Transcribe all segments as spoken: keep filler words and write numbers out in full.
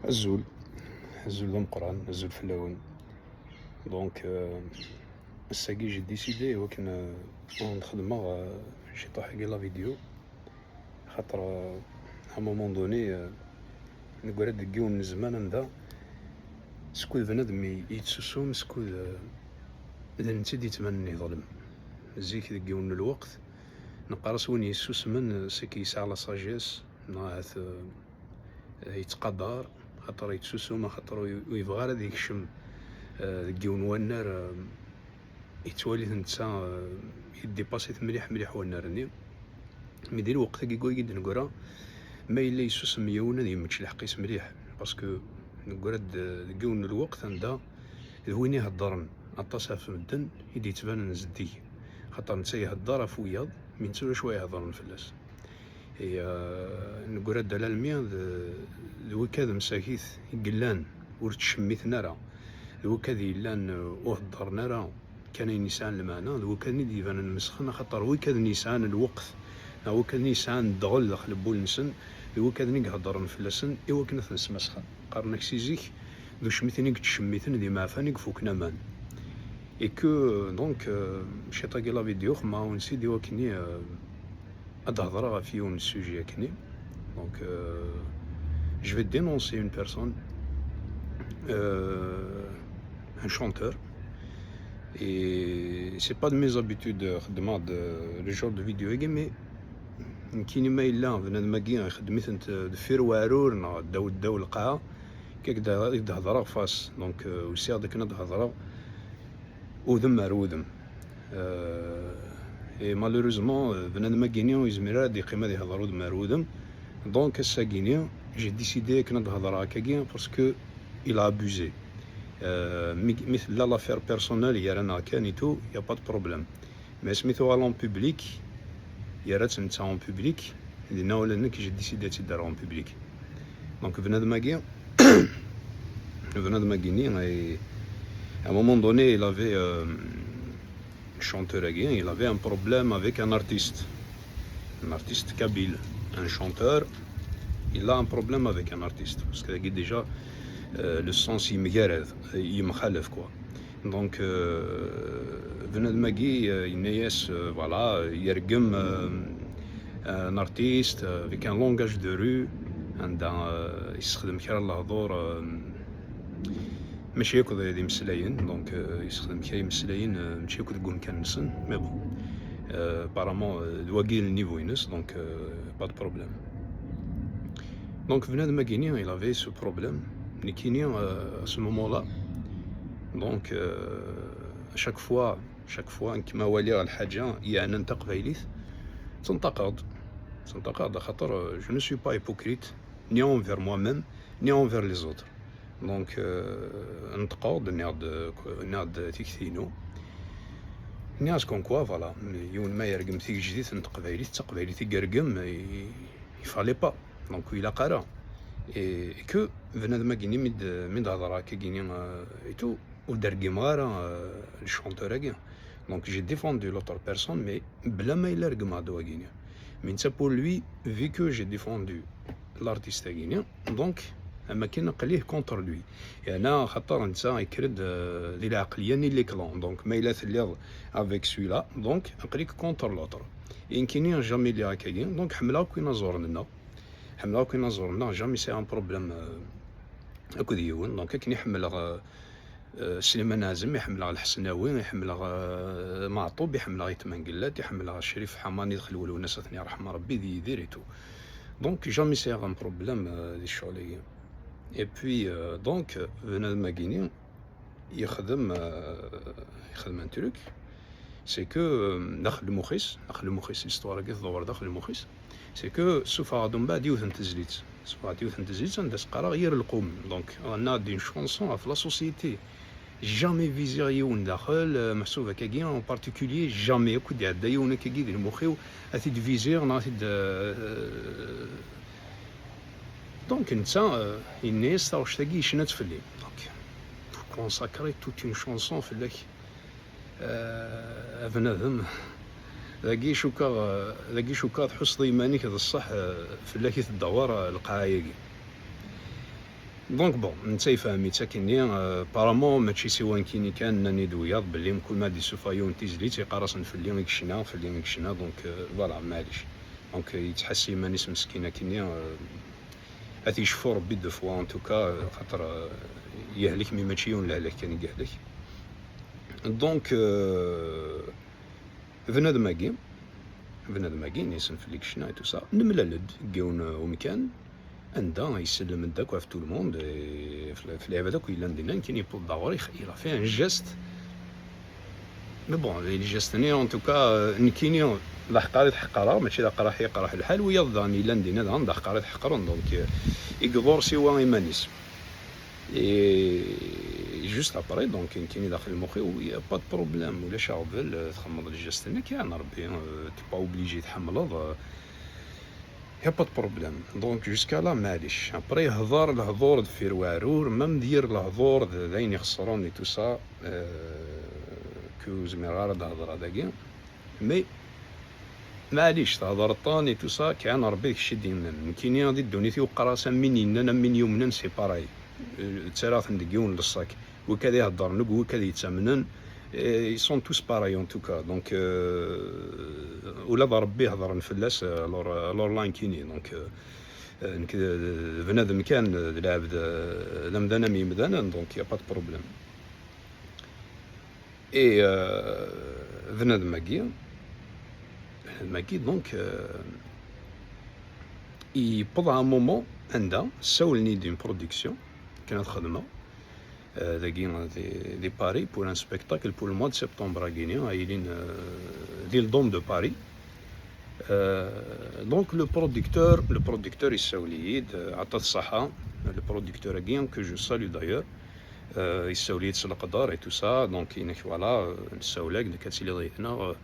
Azul, azul d ameqqran, azul fell-awen. Donc, euh, ass-agi, j'ai décidé i wakken, euh, ad xedmeɣ, euh, ciṭuḥ-agi la vidéo, xaṭer, euh, à un moment donné, euh, neggra-d deg yiwen n zzman anda skud bnadem i-, yetsusum, skud, euh, d netta i d-yettbanen yeḍlem. Zik, deg yiwen n lweqt, neqqar-as win yessusmen, euh, c'est que yesɛa la sagesse, neɣ ahat, euh, yettqadar, axaṭer yetsusum, axaṭer ur, ur yebɣi ara ad yekcem, eh, deg yiwen wannar, eh, yettwali-t netta, eh, yeddipaṣi-t mliḥ, mliḥ wannar-nni. Mi di lweqt-agi i d-neggra, ma yella yessusem yiwen, ad yemmečč lḥeqq-is mliḥ, parce que neggra-d, eh, deg yiwen n lweqt anda d win iheddren aṭas ɣef medden i d-yettbanen zeddig, xaṭer netta ihedder ɣef wiyaḍ, mi netta ulac wa iheddren fell-as. Et, euh, neggra-d alalmi d, d wikad msakit i yellan ur ttcemmiten ara, d wikad yellan, uh, ur heddren ara kan ayen yesɛan lmeɛna, d wikad i d-ibanen mesxen, axaṭer wikad yesɛan lweqt, neɣ wikad yesɛan ddɣel daxel n wul-nsen, d wikad i iheddren fell-asen i wakken ad ten-smesxen. Qqaren-ak si zik, d ucmiten i yettcemmiten, d imeɛfan i ifuken aman. Et que, euh, donc, euh, ciṭ-agi la vidéo, xemmeɣ-awen-tt-id i wakken, euh, ad d-hedreɣ ɣef yiwen n sujet akkenni. Donc, euh, je vais dénoncer une personne, euh, un chanteur. Et c'est pas de mes habitudes, euh, xeddmeɣ-d, euh, le genre de vidéo-agi, mais nekkini ma yella bnadem-agi ixeddem-itent, euh, deffir weɛrur neɣ ddaw, ddaw lqaɛa, akka i d-, i d-hedreɣ face. Donc, euh, usiɣ-d akken ad d-hedreɣ udem ar udem. Euh, et malheureusement, euh, bnadem-agi-ni ur yezmir ara ad yeqqim ad ihder udem ar udem. Donc, ass-agi-ni, j'ai décidé akken ad d-hedreɣ akkagi, parce que il a abusé. Euh, mi, mi tella l'affaire personnelle, gar-aneɣ kan et tout, y a pas de problème. Mais asmi tuɣal en public, yerra-tt netta en public, dinna ula d nekk j'ai décidé ad tt-id-rreɣ en public. Donc, bnadem-agi, bnadem-agi-ni, et à un moment donné, il avait, euh, le chanteur-agi, il avait un problème avec un artiste. Un artiste kabyle. Un chanteur, il a un problème avec un artiste. Parce que déjà, euh, le sens, il me, il me quoi. Donc, euh, bnadem-agi, euh, yenna-yas, euh, voilà, yergem, euh, un artiste, euh, avec un langage de rue, anda, euh, yessexdem kra n lehdur, euh, mačči akk d, d imeslayen, donc, euh, yessexdem kra imeslayen, euh, mačči akk deg umkan-nsen, mais bon. Euh, apparemment, euh, d wagi le niveau-ines, donc, euh, pas de problème. Donc, bnadem-agi-ni, il avait ce problème. Nekkini, euh, à ce moment-là, donc, euh, à chaque fois, chaque fois nekk ma waliɣ lḥaǧa yeɛnan taqbaylit, ttneṭṭaqeɣ-d. Ttneṭṭaqeɣ-d, axaṭer, euh, je ne suis pas hypocrite, ni envers moi-même, ni envers les autres. Donc, euh, neṭqeɣ-d, nniɣ-d, nniɣ-d tikti-inu. Nniɣ-as comme quoi, voilà, yiwen ma yergem tigejdit n teqbaylit, d taqbaylit i yergem, i, il fallait pas. Donc, ur ilaq ara. Et, et que, bnadem-agi-ni mi d-, mi d-hedreɣ akkagi-ni, euh, et tout, ur d-regmeɣ ara, euh, le chanteur-agi. Donc, j'ai défendu l'autre personne, mais bla ma yella regmeɣ-d wagi-ni. Mais netta, pour lui, vu que j'ai défendu l'artiste-agi-ni, donc, am akken aql-i contre lui. Yeɛna, xaṭer netta yekker-d, euh, di lɛeqliya n l'écran. Donc, ma yella telliḍ avec celui-là, donc, aql-ik contre l'autre. Et nekkini, jamais lliɣ akkagi. Donc, ḥemmleɣ akk inaẓuren-nneɣ. Ḥemmleɣ akk inaẓuren-nneɣ, jamais sɛiɣ un problème, euh, akked yiwen. Donc, akken i ḥemmleɣ, euh, euh, Sliman Ɛazem, i ḥemmleɣ Lḥesnawi, i ḥemmleɣ, euh, Meɛṭub, i ḥemmleɣ Ayt Mengellat, i ḥemmleɣ Crif Ḥamani d Xelwel Wennas, ad ten-yerḥem Rebbi, d Yidir et tout. Donc, jamais sɛiɣ un problème, euh, di ccɣel-agi. Et puis, euh, donc, bnadem-agi-ni, yexdem, euh, yexdem un truc, c'est que, euh, daxel lmux-is, daxel lmux-is, l'histoire-agi tdewwer daxel lmux-is, c'est que ssufɣeɣ-d umbeɛd yiwet n tezlit, ssufɣeɣ-d yiwet n tezlit anda s-qqareɣ Yir Lqum, donc ɣennaɣ-d une chanson ɣef la société, jamais viziɣ yiwen daxel, euh, meḥsub akkagi en particulier, jamais akk i d-iɛedda yiwen akkagi di lmux-iw, ad t-id-viziɣ neɣ ad t-id, euh, Donc, netta, euh, yenna-yas taɣect-agi yecna-tt fell-i. Donc, pour consacrer toute une chanson fell-ak, euh, a bnadem, dagi cukkeɣ, euh, dagi cukkeɣ tḥusseḍ i yiman-ik d ṣṣeḥ, euh, fell-ak i tedder, euh, lqaɛa-agi. Donc bon, netta yefhem-itt akkenni, euh, apparemment mačči siwa nekkini kan, nnan-id wiyaḍ belli mkul ma d-isuffeɣ yiwen tizlit, yeqqar-asen fell-i i yecna, fell-i i yecna, donc, euh, voilà, maɛlic. Donc, euh, yettḥassi iman-is meskin akkenni, euh, ad t-yecfu Rebbi deux fois, en tout cas, euh, xaṭer, euh, yehlek, mi mačči yiwen lehlak kan i yehlek. Donc, euh, bnadem-agi, bnadem-agi, nisen fell-i i yecna et tout ça, nemlal-d deg yiwen, euh, umkan, anda yesellem-d akk ɣef tout le monde, et f-, f lɛibad akk yellan dinna, nekkini yewweḍ-d ɣur-i, il a fait un geste. Mais bon, le geste-nni, en tout cas, euh, nekkini d aḥeqqar i t-ḥeqqareɣ, mačči d aqraḥ i yeqraḥ lḥal, wiyaḍ daɣen yellan dinna daɣen d aḥeqqar i t-ḥeqqren, donc, euh, i iḍur siwa iman-is. Et juste après, donc, nekkini daxel lmux-iw, il y a pas de problème, ulac aɣbel, euh, txedmeḍ le geste-nni, kan Rebbi, euh, t'es pas obligé tḥemmleḍ, euh, y a pas de problème. Donc, jusqu'à là, maɛlic. Après, yehḍer lehḍur deffir uɛrur, même d yir lehḍur d, d ayen ixeṣren et tout ça, euh, que ur zmireɣ ara ad d-hedreɣ dagi. Mais, maɛlic, thedreḍ-ten et tout ça, kan Rebbi d kečč i d-yennan. Nekkini di ddunit-iw qqareɣ-as am win yennan, am win yumnen, c'est pareil. Euh, ttarraɣ-ten deg yiwen n leṣṣak. Wi kad iheddren, wi kad yettamnen, eh, ils sont tous pareils en tout cas. Donc, euh, ula d Rebbi hedren fell-as, euh, alors, euh, alors là nekkini. Donc, euh, euh, nekk d, d, d bnadem kan, d lɛebd, euh, d amdan am yemdanen, donc y a pas de problème. Et, euh, bnadem-agi, bnadem-agi, donc, euh, yewweḍ à un moment anda ssawlen-iyi-d une production, kan ad xedmeɣ, euh, dagi, di, di Paris, pour un spectacle pour le mois de septembre-agi-ni, ad yilin, euh, di le Dôme de Paris. Euh, donc le producteur, le producteur yessawel-iyi-d, euh, ɛṭa-t ṣṣeḥḥa, le producteur-agi, que je salue d'ailleurs, euh, yessawel-iyi-d s leqder et tout ça, donc yenna-k, voilà, euh, nessawel-ak, nekk ad tiliḍ yid-neɣ, euh,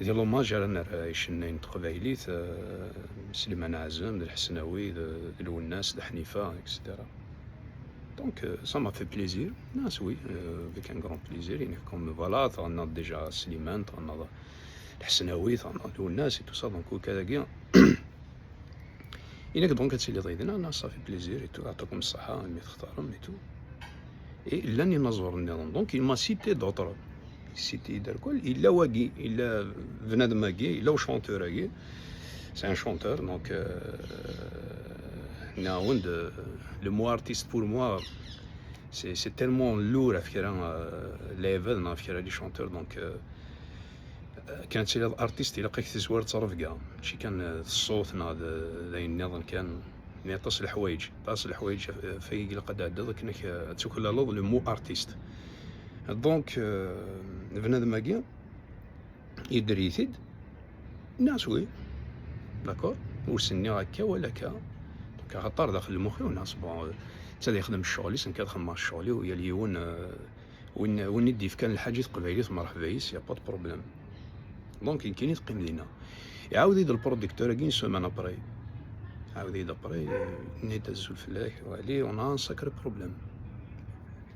di l'hommage ara nerr i icennayen n teqbaylit, euh, Sliman Ɛazem, d Lḥesnawi, d, d Lwennas, d Ḥnifa, et cetera. Donc, euh, ça m'a fait plaisir. Ah, oui, euh, avec un grand plaisir. Il est comme, voilà, t'en as déjà Slimane, t'en as Lḥesnawi, t'en as Lwennas et tout ça. Donc, au cas, il est donc, ça fait plaisir et tout. T'as comme ça, hein, mais et tout. Et l'année, donc, il m'a cité d'autres. Cité d'alcool, il a wagi, il a bnadem-agi, il a chanteur-agi. C'est un chanteur, donc, euh, nɛawen-d, le mot artiste pour moi, c'est, c'est tellement lourd, ɣef kra, euh, lɛibad, neɣ ɣef kra les chanteurs, donc, euh, euh, kan ad tiliḍ artiste, ilaq-ak tezwar d ttrebga, mačči kan, euh, d ṣṣut, neɣ d, d ayen nniḍen kan, mais aṭas n leḥwayeǧ, aṭas n leḥwayeǧ, euh, ɣef wayagi ilaq ad tɛeddiḍ, akken ad, ad tuklaleḍ le mot artiste. Donc, euh, bnadem-agi, yedder-iyi-t-id. Nniɣ-as oui, d'accord, ur s-nniɣ akka wala akka. Donc, axaṭer daxel lmux-iw, nniɣ-as, bon, euh, netta ad yexdem ccɣel-is, nekk ad xedmeɣ ccɣel-iw, yal yiwen, euh, win, win i d-yefkan lḥaǧa i teqbaylit, mreḥba yis, y a pas de problème. Donc, nekkini teqqim dinna. Iɛawed-iyi-d le producteur-agi une semaine après. Iɛawed-iyi-d après, euh, yenna-yi-d azul fell-ak, allez, on a un sacré problème.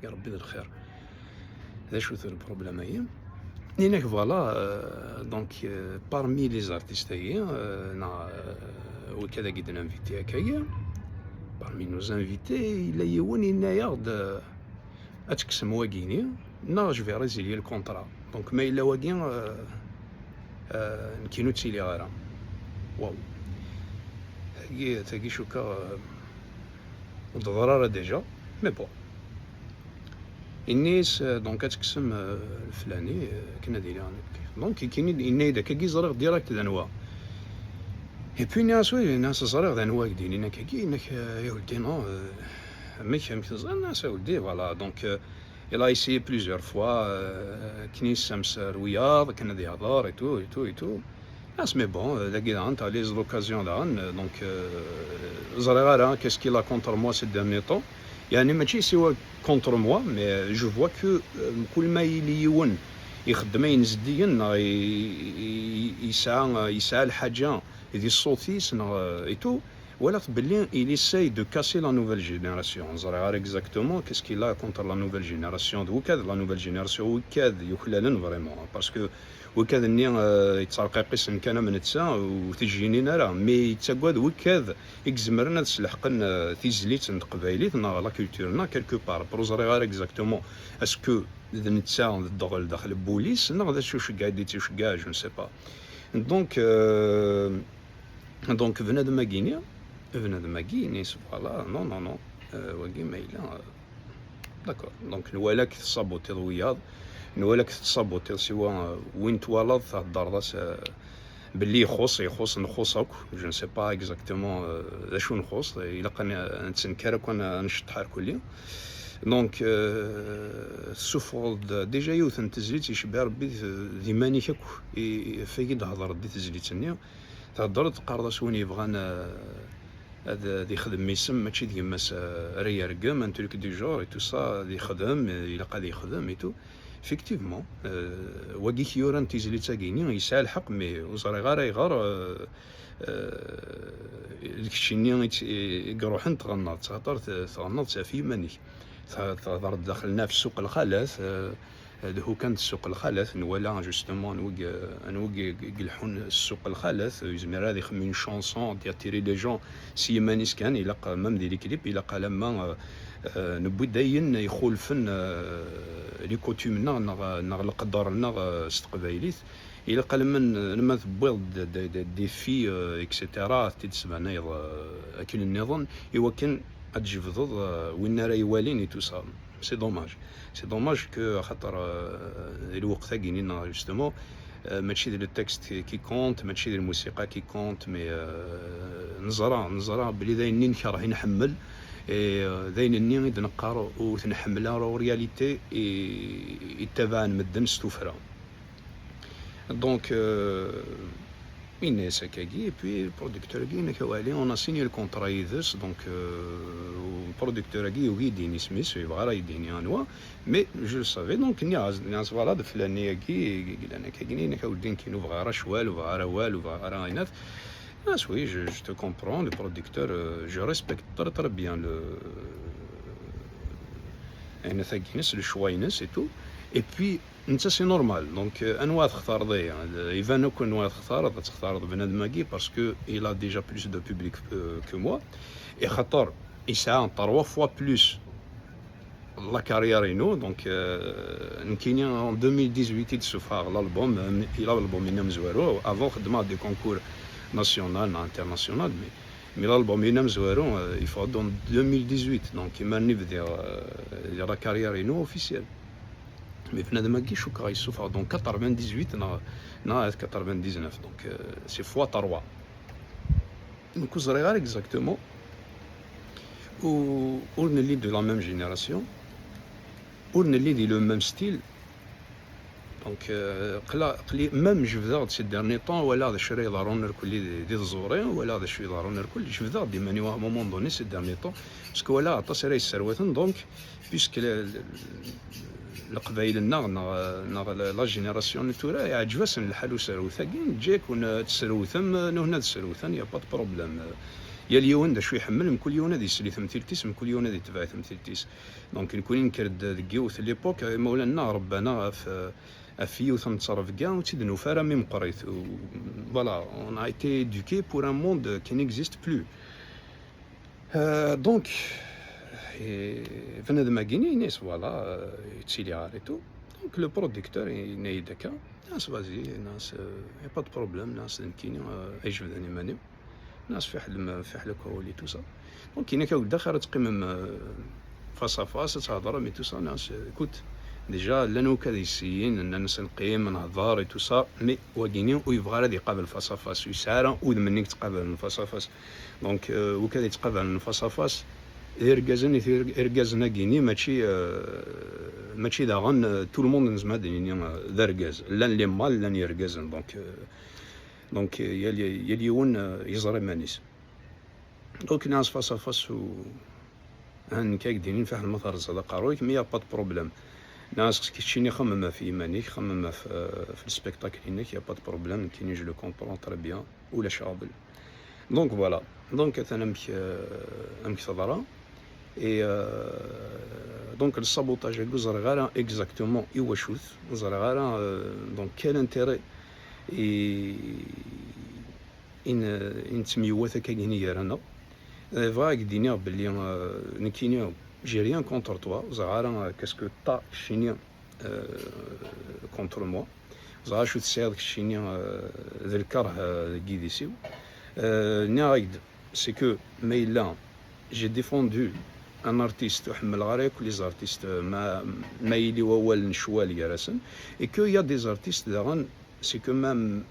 Ya Rebbi d lxir. D acu-t le problème-agi? Yenna-k, voilà, euh, donc, euh, parmi les artistes-agi, euh, neɣ, euh, wikad-agi d-ninviti akka-agi, parmi nos invités, yella yiwen yenna-yaɣ-d, euh, ad tekksem wagini, neɣ je vais résilier le contrat. Donc, ma yella wagi, euh, euh, nekkini ur ttiliɣ ara. Waw. Tagi, tagi cukkeɣ, euh, ur d-teḍra ara déjà, mais bon. Inna-yas, euh, donc, ad tekksem, euh, leflani, euh, akken ad iliɣ nekk. Donc, ikkini-d, yenna-yi-d akkagi, ẓriɣ direct d anwa. Et puis, nniɣ-as, oui, nniɣ-as, ẓriɣ d anwa i k-d-yennan akkagi, yenna-k, euh, ya weldi, non, euh, amek, amek teẓriḍ? Nniɣ-as, a weldi, voilà, donc, euh, il a essayé plusieurs fois, euh, akken yessemser wiyaḍ, akken ad yehḍer, et tout, et tout, et tout. Nniɣ-as, mais bon, euh, dagi daɣen, t'as les occasions daɣen, euh, donc, euh, ẓriɣ ara, qu'est-ce qu'il a contre moi ces derniers temps. Yeɛni, mačči siwa contre moi, mais, euh, je vois que, euh, mkul ma yili yiwen ixeddem ayen zeddigen, neɣ i, i, i, yesɛa, yesɛa lḥaǧa di ṣṣut-is, neɣ, euh, et tout, Walaɣ belli il essaye de casser la nouvelle génération. Ẓriɣ ara exactement qu'est-ce qu'il a contre la nouvelle génération. D wikad la nouvelle génération, wikad yuklalen vraiment, parce que wikad-nni, euh, yettserqiqisen kan am netta, ur t-ǧǧinin ara, mais yettagad wikad i izemren ad sleḥqen, euh, tizlit n teqbaylit neɣ la culture-nneɣ quelque part. Ur ẓriɣ ara exactement est-ce que d netta d ddɣel daxel n wul-is neɣ d acu iceggeɛ i d-ittceggeɛ, je ne sais pas. Donc, euh, donc bnadem-agi-nni, bnadem-agi-nni, voilà, non, non, non, euh, wagi ma yella, euh, d'accord. Donc nwala-k tessabutiḍ wiyaḍ, nwala-k tessabutiḍ siwa, euh, win twalaḍ theddreḍ-as, euh, belli ixuṣ, ixuṣ, nxuṣ akk, je ne sais pas exactement, euh, d acu nxuṣ, ilaq ad n-, ad nettenkar akk, ad n-, ad nceṭṭeḥ ar kulli. Donc, euh, tessufɣeḍ-d déjà yiwet n tezlit icebbeḥ Rebbi d, d iman-ik akk, i, i, ɣef wagi d-thedreḍ di tezlit-nni. Theddreḍ, teqqareḍ-as win yebɣan, euh, ad, ad ixdem isem, mačči d gma-s, euh, ara yergem, un truc du genre et tout ça, ad ixdem, euh, ilaq ad ixdem et tout. Effectivement, euh, wagi k-yuran tizlit-agi-nni yesɛa lḥeqq, mais ur ẓriɣ ara ayɣer, euh, euh, d keččini i tt-, i, i iruḥen tɣennaḍ-tt, axaṭer t-, tɣennaḍ-tt ɣef yiman-ik. Th-, thedreḍ daxel-nni ɣef ssuq lxalat, euh, d hu kan d ssuq lxalat, nwala justement anwa i, anwa i, i ileḥḥun ssuq lxalat, yezmer ad ixdem une chanson, ad attirer les gens s yiman-is kan, ilaq même di les clips, ilaq alamma, euh, euh, newwi-d ayen ixulfen, euh, les coutumes-nneɣ neɣ, neɣ leqder-nneɣ, euh, s teqbaylit. Ilaq alamma n-, alamma tewwiḍ-d d-, d-, d-, des filles, euh, et cetera, ad t-id-tesbanayeḍ, euh, akken nniḍen, i wakken ad tjebdeḍ, euh, win ara iwalin et tout ça. C'est dommage. C'est dommage que, axaṭer, euh, di lweqt-agi-nni, justement, euh, mačči d le texte qui compte, mačči d lmusiqa qui compte, mais, euh, neẓra, neẓra belli d ayen-nni nekreh i nḥemmel, et, euh, d ayen-nni i d-neqqar ur t-nḥemmel ara en réalité, i, i ttabaɛen medden s tuffra. Donc, euh, yenna-yas akkagi, et puis le producteur-agi, yenna-k a Wali, on a signé le contrat yid-s, donc, euh, le producteur-agi yugi ad d-yini isem-is, ur yebɣi ara ad d-yini anwa, mais je le savais, donc nniɣ-as, nniɣ-as, voilà, d flan-agi, i yellan akkagi, yenna-k a Wali, nekk ur bɣiɣ ara ccwal, ur bɣiɣ ara awal, ur bɣiɣ ara ayen. Ah oui, je, je te comprends, le producteur, euh, je respecte très, très bien le, ayen-agi-ines, le choix-ines et tout. Et puis, netta, c'est normal. Donc, euh, anwa ad textareḍ, eh, iban akk anwa ad textareḍ, ad textareḍ bnadem-agi, parce que il a déjà plus de public, euh, que moi. Et xaṭer, yesɛa trois fois plus la carrière-inu, donc, euh, nekkini en deux mille dix-huit i d-ssufɣeɣ l'album, euh, l'album-inu amezwaru, avant xeddmeɣ des concours national neɣ international, mais, mais l'album-inu amezwaru, euh, yeffeɣ-d en deux mille dix-huit, donc imir-nni bdiɣ, euh, la carrière-inu officielle. Mais bnadem-agi cukkeɣ yessufeɣ-d en quatre-vingt-dix-huit neɣ, neɣ quatre-vingt-dix-neuf, donc, euh, c'est fois trois. Donc ur ẓriɣ ara exactement. Ur, ur nelli de la même génération, ur nelli di le même style. Donc, euh, qla-, qli-, même jebdeɣ-d ces derniers temps, walaɣ d acu ara iḍerrun irkelli di, di tẓuri, walaɣ d acu iḍerrun irkelli, jebdeɣ-d iman-iw à un moment donné ces derniers temps, parce que walaɣ aṭas ara yesserwaten, donc, puisque le, le, Leqbayel-nneɣ neɣ, neɣ la, la génération n tura, iɛǧeb-asen lḥal userwet-agi, neǧǧa-ken ad tesserwtem, nuhna ad sserwten, y a pas de problème. Yal yiwen d acu iḥemmel, mkul yiwen ad yesli tamtilt-is, mkul yiwen ad yetbeɛ tamtilt-is. Donc, nekkni nenker-d deg yiwet l'époque, imawlan-nneɣ rebban-aɣ ɣef, ɣef yiwet n ttrebga, ur tt-id-nufi ara mi meqqrit. Voilà, on a été éduqués pour un monde qui n'existe plus. Euh, donc, et bnadem-agi-nni, yenna-yas, voilà, euh, yettili ɣer et tout. Donc, le producteur, yenna-yi-d akka, nniɣ-as, vas-y, nniɣ-as, euh, y a pas de problème, nniɣ-as, d nekkini, euh, ay jebden iman-iw. Nniɣ-as, fiḥel ma, fiḥel akk awal et tout ça. Donc, yenna-k, a weddax, ara teqqimem, euh, face à face, ad thedrem et tout ça, nniɣ-as, écoute, déjà, llan wakk ad yessiyin, nnan-as, ad neqqim, ad nehder et tout ça, mais wagini ur yebɣi ara ad iqabel face à face, ur yesɛi ara udem-nni i yettqabalen face à face. Donc, euh, wakk ad yettqabalen face à face, d irgazen, i tir-, irgazen-agi-nni, mačči, euh, mačči daɣen, euh, tout le monde nezmer ad nini, euh, d argaz. Llan les mâles, llan yergazen. Donc, euh, donc, euh, yal, yal yiwen, euh, yeẓra iman-is. Donc, nniɣ-as face à face, u, ha, nekk ad k-d-inin, fiḥel ma terẓiḍ aqerruy-ik, mais y a pas de problème. Nniɣ-as, keččini xemmem ɣef yiman-ik, xemmem ɣef, euh, ɣef le spectacle-inek, y a pas de problème, nekkini je le comprends très bien, ulac aɣbel. Donc voilà. Donc atan amek, euh, amek teḍra. Et euh, donc le sabotage-agi ur ẓriɣ ara exactement i wacu-t, ur ẓriɣ ara euh, donc quel intérêt i, i n- i nettemyiwat akkagi gar-aneɣ. Euh, bɣiɣ ad k-d-iniɣ belli euh, nekkini j'ai rien contre toi, ur ẓriɣ ara euh, qu'est-ce que t'as keččini euh, contre moi. Ẓer acu tesɛiḍ keččini euh, d lkerh euh, deg yidis-iw. Euh, nniɣ-ak-d, c'est que ma yella j'ai défendu un artiste, ur ḥemmleɣ ara akk les artistes, euh, ma, ma yili wawal n ccwal gar-asen, et que y a des artistes daɣen, c'est que même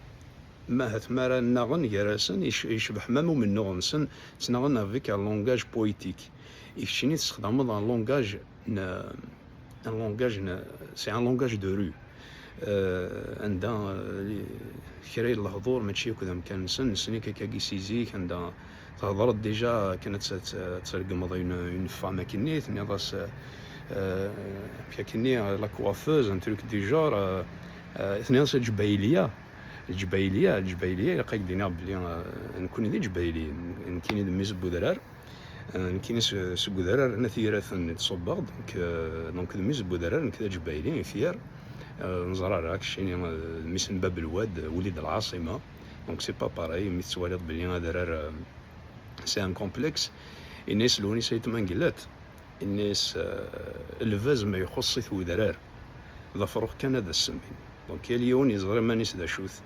ma hat mi ara nnaɣen gar-asen, yec- yecbeḥ même umennuɣ-nsen, ttnaɣen avec un langage poétique. I keččini tessexdameḍ un langage n un langage n c'est un langage de rue. Euh, anda euh, kra n lehdur mačči akk d amkan-nsen, nessen-ik akkagi si zik, anda thedreḍ déjà akken ad t- ad t- ad tregmeḍ une, une femme akkenni, tenniḍ-as euh, euh, amek akkenni, euh, la coiffeuse, un truc du genre, euh, euh, tenniḍ-as lǧbayliya. Lǧbayliya, lǧbayliya, ilaq ad k-d-iniɣ belli euh, nekkni d iǧbayliyen, nekkini d mmi-s n wedrar. Euh, nekkini s- seg udrar n At Yiraten i d-ṣubbeɣ, donc, euh, donc d mmi-s n udrar, nekk d aǧbayli, fier. Euh, neẓra ara keččini euh, d mmi-s n bab lwad, wulid lɛaṣima. Donc c'est pas pareil, mi tettwaliḍ belli adrar euh, c'est un complexe. Inna-yas Lewnis Ayt Mengellat, inna-yas euh, lbaz ma ixuṣṣ-it wedrar, d afrux kan ad as-semmin. Donc yal yiwen yeẓra iman-is d acu-t.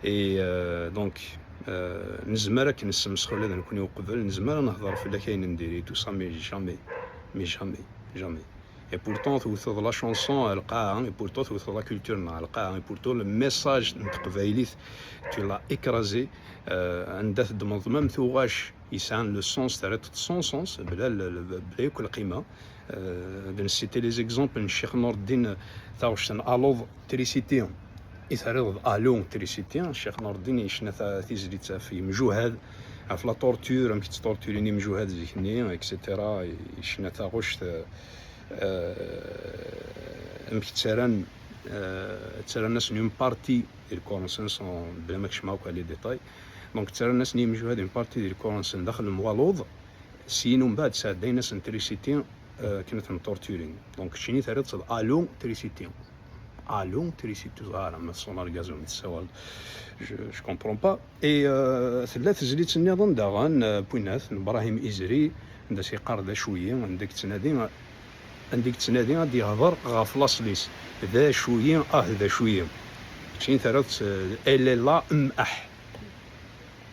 Et euh, donc euh, nezmer ad k-nessemsexer ula d nekkni uqbel, nezmer ad nehder fell-ak ayen n diri, tout ça, mais jamais, mais jamais, jamais. Et pourtant tewteḍ la chanson ar lqaɛa, et pourtant tewteḍ la culture-nneɣ ar lqaɛa, et pourtant le message n teqbaylit tu l'as écrasé. Euh, anda teddmeḍ même tuɣac yesɛan le sens, terriḍ-t sans sens, bla, bla, bla yakk lqima. Euh, ad nciter les exemples n Ccix Nureddin, taɣect n aluḍ, trisiti, i terriḍ d alu, trisiti. Ccix Nureddin yecna ta- tizlit ɣef yimjuhad, ɣef la torture, amek tttorturin imjuhad zik-nni, et cetera. Yecna taɣect euh, amek ttarran euh, ttarran-asen une partie di lkor-nsen, sans bla ma kecmeɣ akk les détails. Donc ttarran-asen i yimjuhad une partie di lkor-nsen daxel n waluḍ, syin umbeɛd sɛeddayen-asen trisiti euh, akken ad ten-torturin. Donc keččini terriḍ-tt d alu, trisiti. Alu, trisiti, ẓer ma tṣun argaz umi tessawaleḍ. Je, je comprends pas. Et euh, tella tezlit nniḍen daɣen euh, n winnat n Brahim Izri, anda s-yeqqar d acu-yi, anda yettnadi anda yettnadi ad d-yehder ɣef laṣel-is. D acu-yi, ah d acu-yi. Keččini terriḍ-tt euh, elle est là, mm, ah.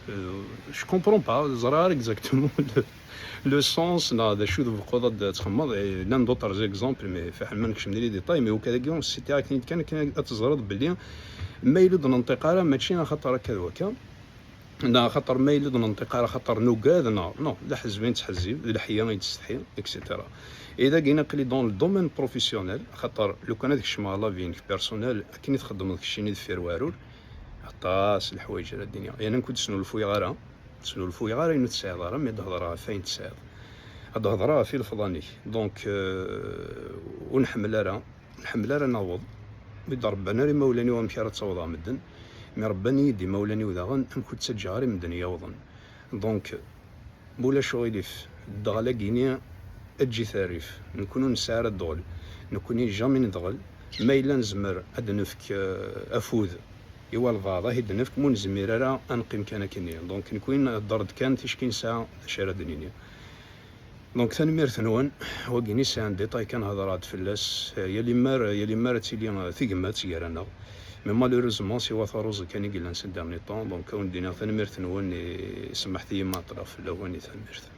Euh, je comprends pas, ẓriɣ ara exactement le, le sens neɣ d acu tebɣuḍ ad txemmeḍ. Et llan d'autres exemples, mais fiḥel ma nekcem di les détails, mais ukad-agi on cité akken kan, kan ad teẓreḍ belli ma yella ur d-nenṭiq ara, mačči axaṭer akka d wakka, neɣ axaṭer ma yella ur d-nenṭiq ara axaṭer nugad, neɣ non, d aḥezzeb i nettḥezzib, d leḥya i d-tsetḥi, et cetera. Et dagi aql-i dans le domaine professionnel, axaṭer lukan ad kecmeɣ la vie-inek personnelle, akken i txeddmeḍ keččini deffir uɛrur, aṭas n leḥwayeǧ ara d-iniɣ. Yerna nekk ur d-snulfuyeɣ ara, ur d-snulfuyeɣ ara ayen ur tesɛiḍ ara, mi d-hedreɣ ɣef wayen tesɛiḍ. Ad d-hedreɣ ɣef ilefḍan-ik. Donc, euh, ur nḥemmel ara, ur nḥemmel ara naweḍ. Mi d-rebban ara imawlan-iw amek ara ttawḍeɣ medden. Mi rebban-iyi-d imawlan-iw daɣen, amek ur ttaǧǧaɣ ara i medden i yi-yawḍen. Donc, ma ulac uɣilif, ddɣel-agi-ni, eǧǧ-it rrif. Nekkni ur nesɛi ara ddɣel. Nekkni jamais nedɣel. Ma yella nezmer ad d-nefk euh, afud i walbeɛḍ, ad t-id-nefk, ma ur nezmir ara ad neqqim kan akkenni. Donc nekkni nhedder-d kan ticki nesɛa d acu ara d-nini. Donc tanemmirt-nwen, wagi-ni c'est un détail kan hedreɣ-d fell-as. Yal imar, yal imar ad tili euh, tegmat gar-aneɣ. Mais malheureusement siwa taruẓi kan i yellan ces derniers temps. Donc ad wen-d-iniɣ tanemmirt-nwen, et semḥet-iyi ma ɛeṭṭleɣ fell-awen, et tanemmirt.